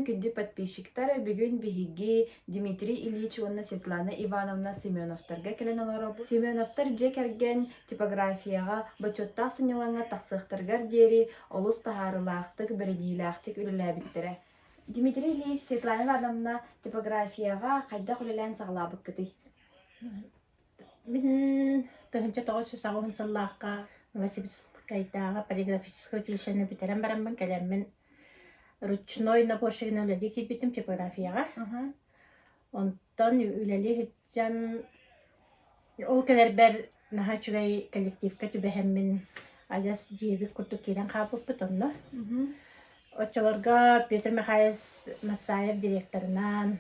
күндү подписчиктар! Бүгүн биһиги Дмитрий Ильич уонна Светлана Ивановна Семеновтарга кэлэн олоробут. Семеновтар дьиэ кэргэн типографияҕа бочуоттаах сынньалаҥҥа тахсыахтарыгар диэри олус таһаарыылаахтык, бэриниилээхтик үлэлээбиттэрэ. Дмитрий Ильич, Светлана Ивановна типографияҕа хайдах үлэлээн саҕалаабыккытый? Мин 1980 сыллаахха Новосибирскайдааҕы полиграфическай училищены бүтэрэн бараммын кэлэммин ручной наборщигынан үлэлии киирбитим типографияҕа. Онтон үлэлии сылдьан ол кэлэрбэр наһаа үчүгэй коллективка түбэһэммин адьас дьиэбит курдук киирэн хаалбыппыт онно. Оччолорго Петр Михайлович Массаев директорынан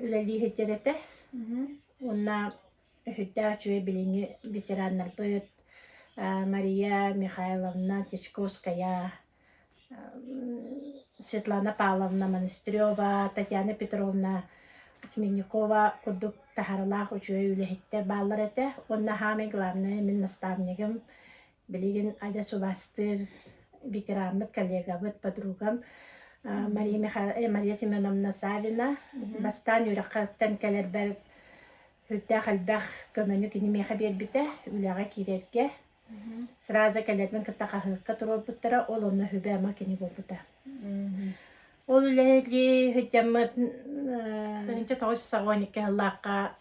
үлэлии сылдьар этэ. Уонна сүрдээх үчүгэй билиҥҥи ветераннарбыт Мария Михайловна Дьячковская, Светлана Павловна Монастырева, Татьяна Петровна Сменникова курдук таһаралаах үчүгэй үлэһиттэр бааллар этэ. Уонна саамай главное мин наставнигым Билигин адьас убаастыыр ветераммыт, коллегабыт, подругам Мария, Михаил, Мария Семеновна Савина бастаан үөрэххиттэн кэлэрбэр сүрдээх элбэх көмөнү кини миэхэ биэрбитэ үлэҕэ киирэргэ. Сразу кэлэрбин кытта хаһыакка туруорбуттара, ол онно сүбэ-ама кини буолбута. Ол үлэлии сылдьаммыт 1992 сыллаахха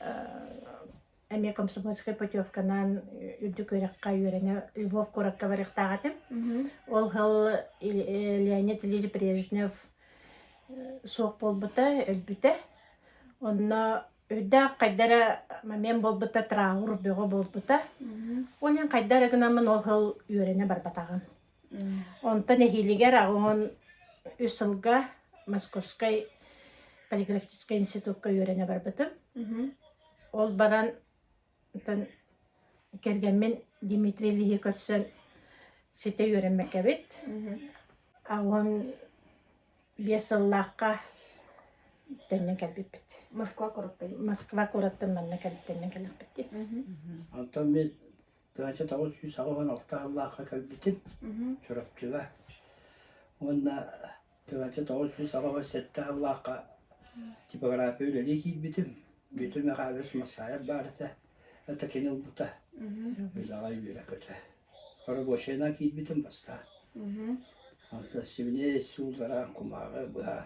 эмиэ комсомольскай путевканан үрдүк үөрэххэ үөрэнэ Львов куоракка барыахтаах этим. Ол сыл Леонид Ильич Брежнев суох буолбута, өлбүтэ. Онно үрдээх хайда эрэ момент буолбута, траур бөҕө буолбута. Ол иһин хайда эрэ гынаммын ол сыл үөрэнэ барбатаҕым. Онтон эһиилигэр 83 сылга Московскай полиграфическай институкка үөрэнэ барбытым. Ол баран оттон кэргэммин Дмитрий Ильиһи көрсөн ситэ үөрэммэккэбит. 85 сыллаахха төннөн кэлбиппит. Москва куораттан. Москва куораттан манна төннөн кэлэхпит дии. Онтон мин 1986 сыллаахха кэлбитим Чурапчыга уонна 1987 сыллаахха типография үлэлии киирбитим. Бүөтүр Михайлович Массаев баар этэ. Это кини ылбыта. Үлэҕэ үөрэ-көтө. Рабочайынан киирбитим бастаан. Онтон сибилиэй суулларан кумааҕы быһаан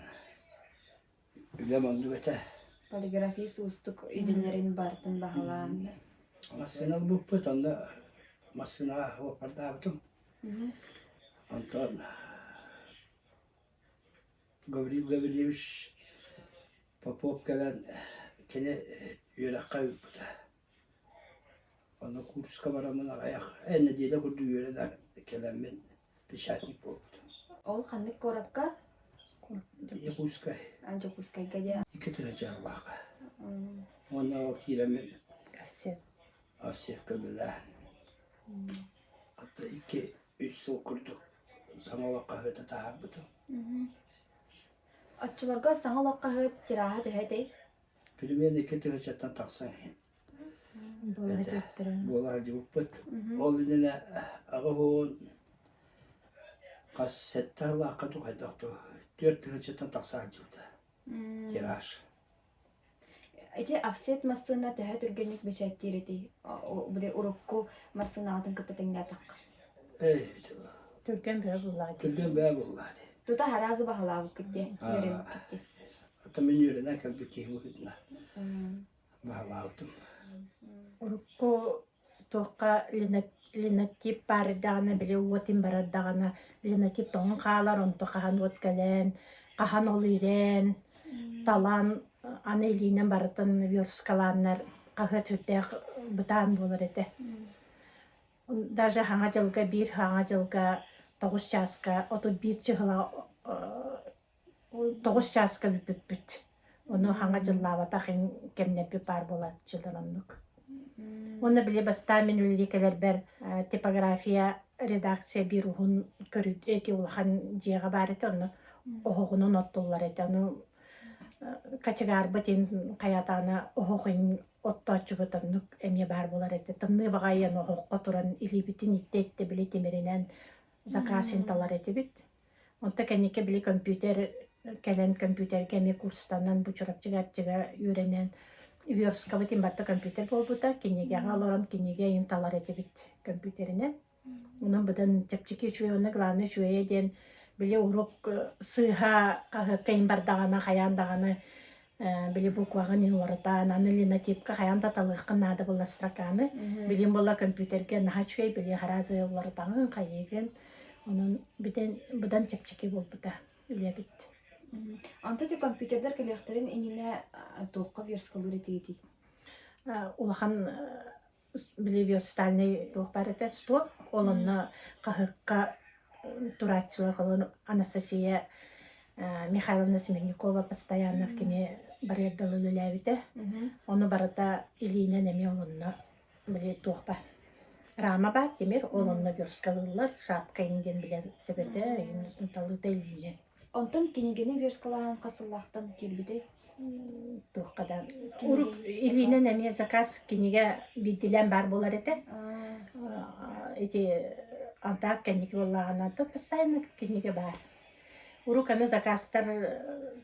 Үлэм оннук этэ. Полиграфист уустук идэлэрин барытын баһылаан. Массыына ылбыппыт, онно массыынаҕа уоппардаабытым. Онтон Гаврил Гаврильевич Попов кэлэн кини үөрэххэ ыыппыта. Ону курска бараммын аҕыйах нэдиэлэ курдук үөрэнэн кэлэммин печатник буолбутум. Ол ханнык куоракка? Якутскай. А, Дьокуускайга диэ. Икки тыһыынчалаахха. Уонна ол киирэммин Офсет көмөлөөн. Хата икки үс сыл курдук саҥа олох хаһыата таһаарбытым. Оччолорго саҥа олох хаһыат тираһа төһө этэй? Примерно икки тыһыынчаттан тахсан иһин буола сылдьыбыппыт. Ол иннинэ 80 хас сэттэ сыллаахха дуу хайдах дуу 4 тыһыынчаттан тахса сылдьыбыта тираж. Ити офсет массыына төһө түргэнник бэчээттиир этэй? Били урукку массыынаҕытын кытта тэҥнээтэххэ. Түргэн бөҕө буоллаҕа дии. Түргэн бөҕө буоллаҕа дии. Тута араазы баһылаабыккыт дии, үөрэммиккит дии. Ата мин үөрэнэн кэлбит киһи быһыытынан баһылаабытым. Урукку туохха линотип баар даҕаны били уот им барар даҕаны линотип тоҥон хаалар, онто хаһан уот кэлэн, хаһан ол иирэн, талан аны илиинэн барытын версткалааннар хаһыат сүрдээх бытаан буолар этэ. Даже Хаҥа дьылга биир Хаҥа дьылга тоҕус чааска 31 чыһыла тоҕус чааска бүппүппүт. Ону хаҥа дьыллаабатах кэмнэрбит баар буолааччылар оннук. Уонна били бастаан мин үлэлии кэлэрбэр типография редакция биир уһун көрүү эти улахан дьиэҕэ баар этэ онно оһоҕунан оттуллар этэ. Ону кочегарбыт ин хайаатаҕына оһох ин оттооччубут оннук эмиэ баар буолар этэ. Тымныы баҕайы оһоххо туран илиибитин иттэ-иттэ били тимиринэн заказ талар этибит. Онто кэнники били компьютер кэлэн компьютерга эмиэ курстанан бу Чурапчыга Арчыга үөрэнэн версткабыт барыта компьютер буолбута. Кинигэҕэ олорон кинигэ иһин талар этибит компьютеринэн. Онон быдан чэпчэки үчүгэй уонна главное үчүгэйэ диэн били уруок сыыһа хаһыакка иһин бардаҕына хайаан даҕаны били букваҕын иһин уларытаан аны линотипка хайаан да талыаххын наада буолла строканы билим буолла компьютерга наһаа үчүгэй били араас уларытаҕын хайыыгын онон бүтэн быдан чэпчэки буолбута үлэбит. Онто ти компьютердар кэлиэхтэрин иннинэ туохха версткалыыр этигитий? Улахан били верстальный туох баар этэ стол ол онно хаһыакка турааччылар холон Анастасия Михайловна Смирникова постоянно кини барыар дылы үлэлээбитэ ону барыта илиинэн эмиэ ол онно били туох баар рама баар тимир ол онно версткалыыллар шапка диэн билэн төбөтө талыыта илиинэн Онтон кинигэни версткалаан хас сыллаахтан киирбитэй? Туохха да урук илиинэн эмиэ заказ кинигэ биирдиилээн баар буолар этэ. Ити антаак кэнники буоллаҕына то постоянно кинигэ баар. Урук аны заказтар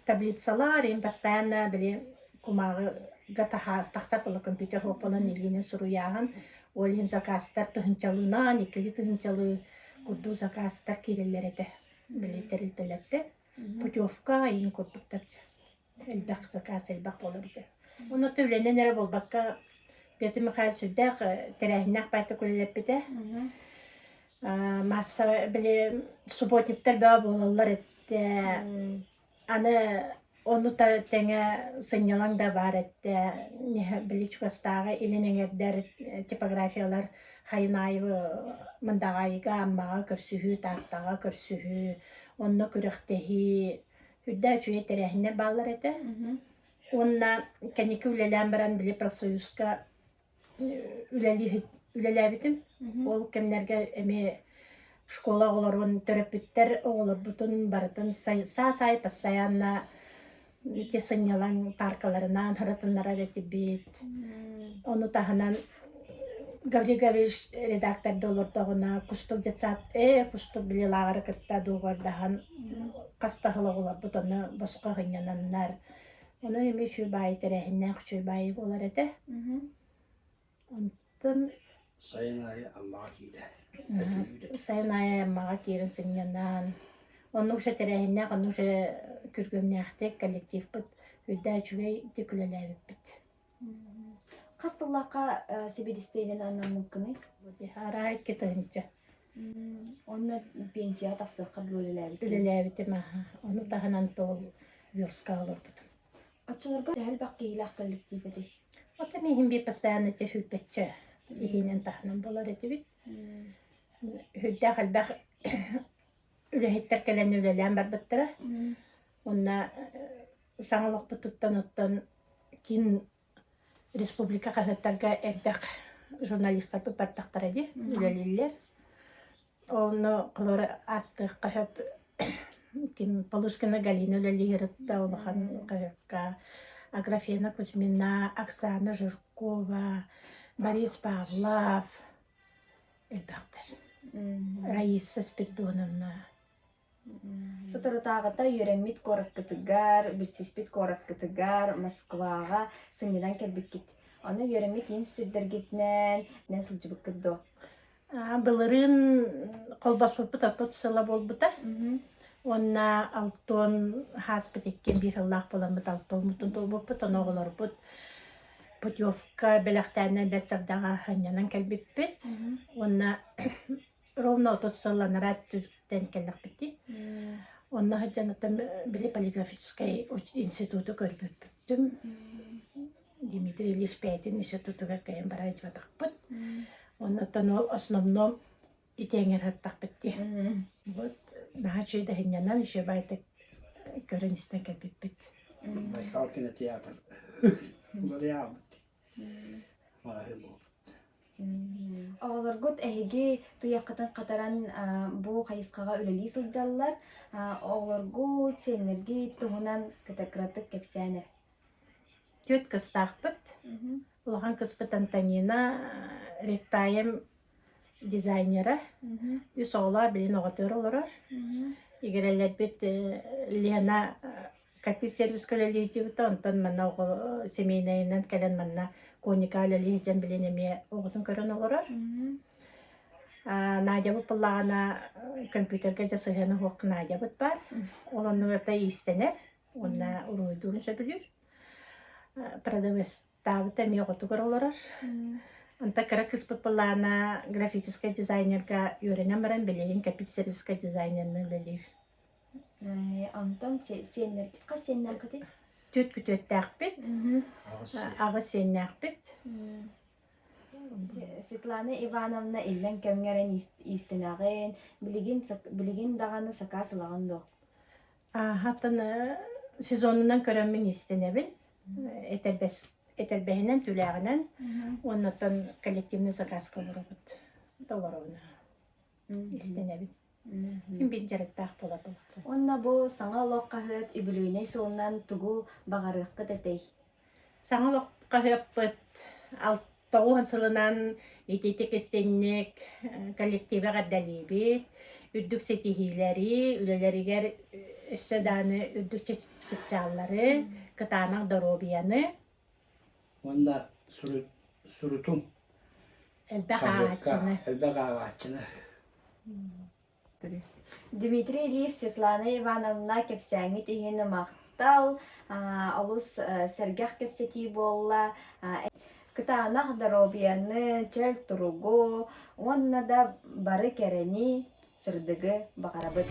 таблицалар им постоянно били кумааҕыга тахсар буола компьютер буолан илиинэн суруйааһын ол иһин заказтар тыһынчалыынан иккилии тыһынчалыы курдук заказтар киирэллэр этэ. Били тэрилтэлэртэн путевка иин курдуктар элбэх заказ элбэх буолар этэ. Онно үлэнэн эрэ буолбакка Петр Михайлович сүрдээх тэрээһиннээх баайтык үлэлэппитэ. Масса били субботниктар бөҕө буолаллар этэ. Аны ону тэҥэ сынньалаҥ да баар этэ. Били чугастааҕы илин эҥэрдэр типографиялар хайын аайы Мындаҕаайыга, Аммаҕа көрсүһүү, Тааттаҕа көрсүһүү, онно күрэхтэһии, үрдээх үчүгэй тэрээһиннэр бааллар этэ. Уонна кэнники үлэлээн баран били профсоюзка үлэлээбитим. Ол кэмнэргэ эмиэ школа оҕолорун, төрөппүттэр оҕолорбутун барытын саас аайы постоянно ити сынньалаҥ паркаларынан сырытыннарар этибит. Ону таһынан Гаврил Гаврильевич редакторда олордоҕуна Кустук детсад ээ Кустук били лааҕыры кытта дуогабардаһан хас да сыл оҕолорбут ону босхо сынньананнар Онон эмиэ үчүгэй баайы тэрээһиннээх үчүгэй баайы буолар этэ. Онтон Сайын аайы Аммаҕа киирэ. Сайын аайы Аммаҕа киирэн сынньанан, оннук уже тэрээһиннээх, оннук уже күргүөмнээхтик коллективпыт үрдээ үчүгэйдик үлэлээбиппит. Хас сыллаахха сэбиэдиссэйинэн анаммыккыный? Арай 2 тыһыынча. Онно пенсияҕа тахсыахха үлэлээбитим. Үлэлээбитим аха. Ону таһынан тол верстка олорбутум. Оччолорго төһө элбэх киһилээх коллектив этэй? Оттон иһин биир постоянно те сүүрбэччэ иһинэн таһынан буолар этибит. Үрдээх элбэх үлэһиттэр кэлэн үлэлээн барбыттара. Уонна саҥа олохпутуттан оттон киин республика хаһыаттарга элбэх журналистарбыт бардахтара дии, үлэлииллэр. Онно холобур ааттыахха сөп ким Полушкина Галина үлэлиир да улахан хаһыакка, Аграфена Кузьмина, Оксана Жиркова, Борис Павлов элбэхтэр. Раиса Спиридоновна. Соторутааҕыта үөрэммит куораккытыгар, билсиспит куораккытыгар, Москваҕа сынньанан кэлбиккит. Онно үөрэммит иин сирдэргитинэн сылдьыбыккыт дуо? Былырыын холбоспуппут 30 сыла буолбута. Уонна алтон хааспыт иккиэн биир сыллаах буоламмыт алтоммутун туолбуппут, ону оҕолорбут путевка бэлэхтээннэр бэрт сардаҕа сынньанан кэлбиппит. Уонна ровно 30 сыл анараа өттүттэн кэллэхпитий. Онно сылдьан оттон били полиграфическай институту көрбүппүттүм. Дмитрий Ильич бэйэтин институтугар кэлэн баран дьыбатахпыт. Оннуттан ол основном итиэҥэр сыртахпыт дии. Вот наһаа үчүгэй да сынньанан, үчүгэй баайдык көрөн истэн кэлбиппит. Байкал кинотеатр уларыйаабыт. Маҕаһыын буолбут. Оҕолоргут эһиги туйаххытын хатаран бу хайысхаҕа үлэлии сылдьаллар. Оҕолоргут, сиэннэргит туһунан кытакыратык кэпсээн эр. Түөрт кыстаахпыт. Улахан кыспыт Антонина Ректаем дизайнера. Үс оҕолоох билин оҕотугар олорор. Игирэлэрбит Лена копи-сервиска үлэлиир онтон манна оҕо семейнайынан кэлэн манна коника үлэлии сылдьан билин эмиэ оҕотун көрөн олорор. Надябыт буоллаҕына компьютерга дьэ сыһыана суох Надябыт баар. Ол оннугар да иистэнэр уонна уруһуйдуурун сөбүлүүр. Продавецтаабыта эмиэ оҕотугар олорор. Онтон кыра кыыспыт буоллаҕына графическай дизайнерга үөрэнэн баран билигин копи-сервиска дизайнерынан үлэлиир. Онтон сиэннэргит хас сиэннээххитий? Түөрт күтүөттээхпит, аҕыс сиэннээхпит. Светлана Ивановна иллэҥ кэмҥэ эрэн иистэнэҕин, билигин билигин даҕаны сакаас ылаҕын дуо? Ааһаттан сезонунан көрөммүн иистэнэбин. Этэрбэс этэрбэһинэн, түлээҕинэн уоннаттан коллективный заказка олоробут. Толоробун. Иистэнэбин. Мин биир дьарыктаах буолабын. Уонна бу Саҥа олох хаһыат үбүлүөйнэй сылынан тугу баҕарыаххыт этэй? Саҥа олох хаһыаппыт 90 сылынан итиитик истинник коллектива эҕэрдэлиибит, үрдүк ситиһиилэри, үлэлэригэр өссө даҕаны үрдүк чыпчааллары, кытаанах доруобуйаны. Уонна сурутуҥ Элбэх ааҕааччыны. Элбэх ааҕааччыны. Дмитрий Ильич, Светлана Ивановна кэпсээҥҥит иһин махтал, олус сэргэх кэпсэтии буолла. Кытаанах доруобуйаны, чөл туругу уонна да бары кэрэни, сырдыгы баҕарабыт.